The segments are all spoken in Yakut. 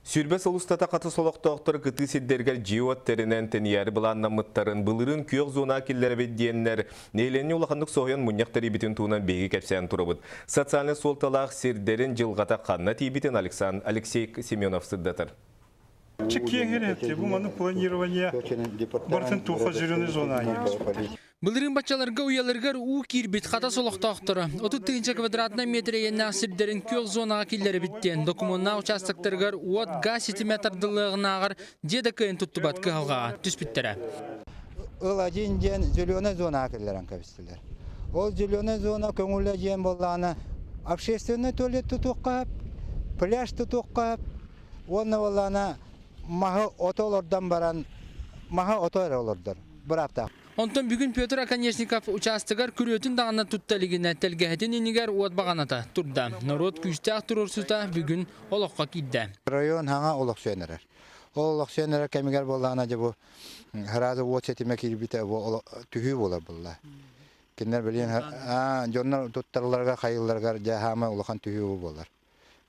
20 сыл устата Хатас олохтоохторо кытыы сирдэригэр дьиэ-уот тэринэн тэнийээри былааннаммыттарын былырыын күөх зона киллэрэбит диэннэр нэһилиэнньэ улаханнык соһуйан мунньах тэрийбитин туһунан биһиги кэпсээн турабыт. Социальнай суолталаах сирдэрин дьылҕата ханна тиийбитин Алексей Семенов сырдатар. Киэҥ бу маны планирование бартын туха зеленый зона. Былырыын баччаларга уйаларыгар уу киирбит Хатас олохтоохторо 30 тыһыынча квадратнай метр иэннээх сирдэрин күөх зонаҕа киллэрэбит диэн докумуоннаах учаастактарыгар уот газ ситимэ тардыллыаҕынааҕар дьиэ да кыайан туттубат кыһалҕаҕа түспүттэрэ. Ыл один диэн зеленая зонаҕа киллэрэн кэбистилэр. Ол зеленая зона көҥүлэ диэн буоллаҕына общественный туалет тутуохха сөп, пляж тутуохха сөп уонна буоллаҕына маһы ото олордон баран маһы ото эрэ олордор бырааптаах. Онтон бүгүн Петр Оконешников учаастагар күрүөтүн даҕаны тутта илигинэ тэлгэһэтин иннигэр уот баҕаната турда. Норуот күүстээх туруорсуута бүгүн олоххо киирдэ. Район хаҥа олохсуйан эрэр. Ол олохсуйан эрэр кэмигэр буоллаҕына дьэ бу сразу уот ситимэ киирбитэ бу түһүү буолар буолла. Кинилэр билигин дьоннор туттаралларыгар хайыылларыгар дьэ хаама улахан түһүү буолар.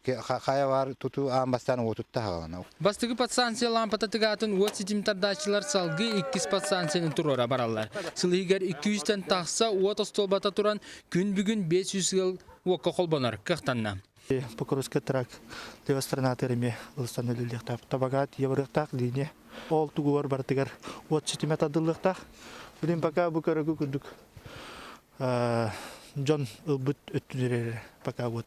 Хайа баар тутуу аан бастаан уотутта хаалана. Бастакы подстанция лампата тыгаатын уот ситим тардааччылар салгыы иккис подстанцияны туруора бараллар. Сыл иһигэр 200-тэн тахса уот остуолбата туран, күн бүгүн 500 ыал уокка холбонор кыахтанна. Покровскай трак левая сторона эмиэ ылсан өлүллүөхтээх. Табагаат еврыахтаах линия. Ол тугугар барытыгар уот ситимэ тардыллыахтаах. Билин пока бу көрөгү курдук дьон ылбыт өттүнэр пока вот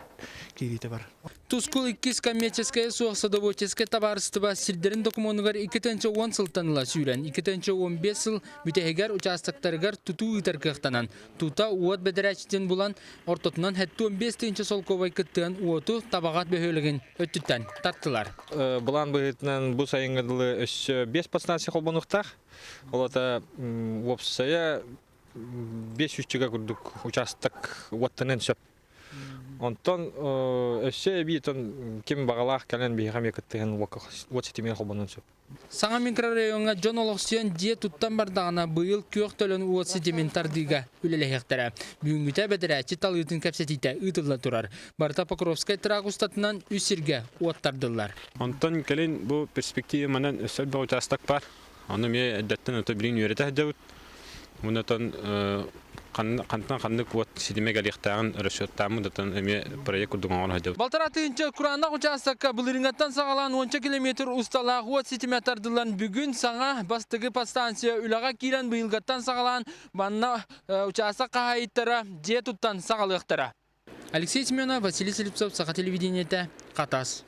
киириитэ бар. Тускул иккис коммерческое суох садоводческай табаарыстыба сирдэрин докумуонугар 2010 сылтан ыла сүүрэн, 2015 сыл бүтэһигэр учаастактарыгар тутуу ыытар кыахтанан, тута уот бэдэрээччитин булан, ортотунан 75 тыһыынча солкуобай кыттыан уоту Табаҕат бөһүөлэгин өттүттэн тартылар. Былаан быһыытынан бу сайыҥҥа дылы өссө 5 подстанция холбонуохтаах. Ол ата уопсайа 500 курдук учаастак уоттаныан сөп. Онтон өссө эбии ким баҕалаах кэлэн биһиэхэ эмиэ кыттыһан уот ситимигэр холбонуон сөп. Саҥа микрорайоҥҥа дьон олохсуйан дьиэ туттан бардаҕына быйыл күөх төлөн уот ситимин тардыыга үлэлэһиэхтэрэ. Бүгүҥҥүтэ бэдэрээччи талыытын кэпсэтиитэ ыытылла турар. Барыта Покровскай трак устатынан үс сиргэ уот тардыллар. Онтон кэлин бу перспектива манан өссө элбэх учаастак баар. Ону эмиэ эрдэттэн ото билигин үөрэтэ сылдьабыт. Онтон хантан ханнык уот ситимэ кэлиэхтээҕин расчеттааммыт отон эмиэ проект курдук оҥоро сылдьабыт. Балтараа тыһыынча кураанах учаастакка былырыыҥҥаттан саҕалаан уонча километр усталаах уот ситимэ тардыллан бүгүн саҥа бастакы подстанция үлэҕэ киирэн быйылгаттан саҕалаан манна учаастак хаһаайыттара дьиэ туттан саҕалыахтара. Алексей Семенов, Василий Слепцов, Саха телевидениетэ, Хатас.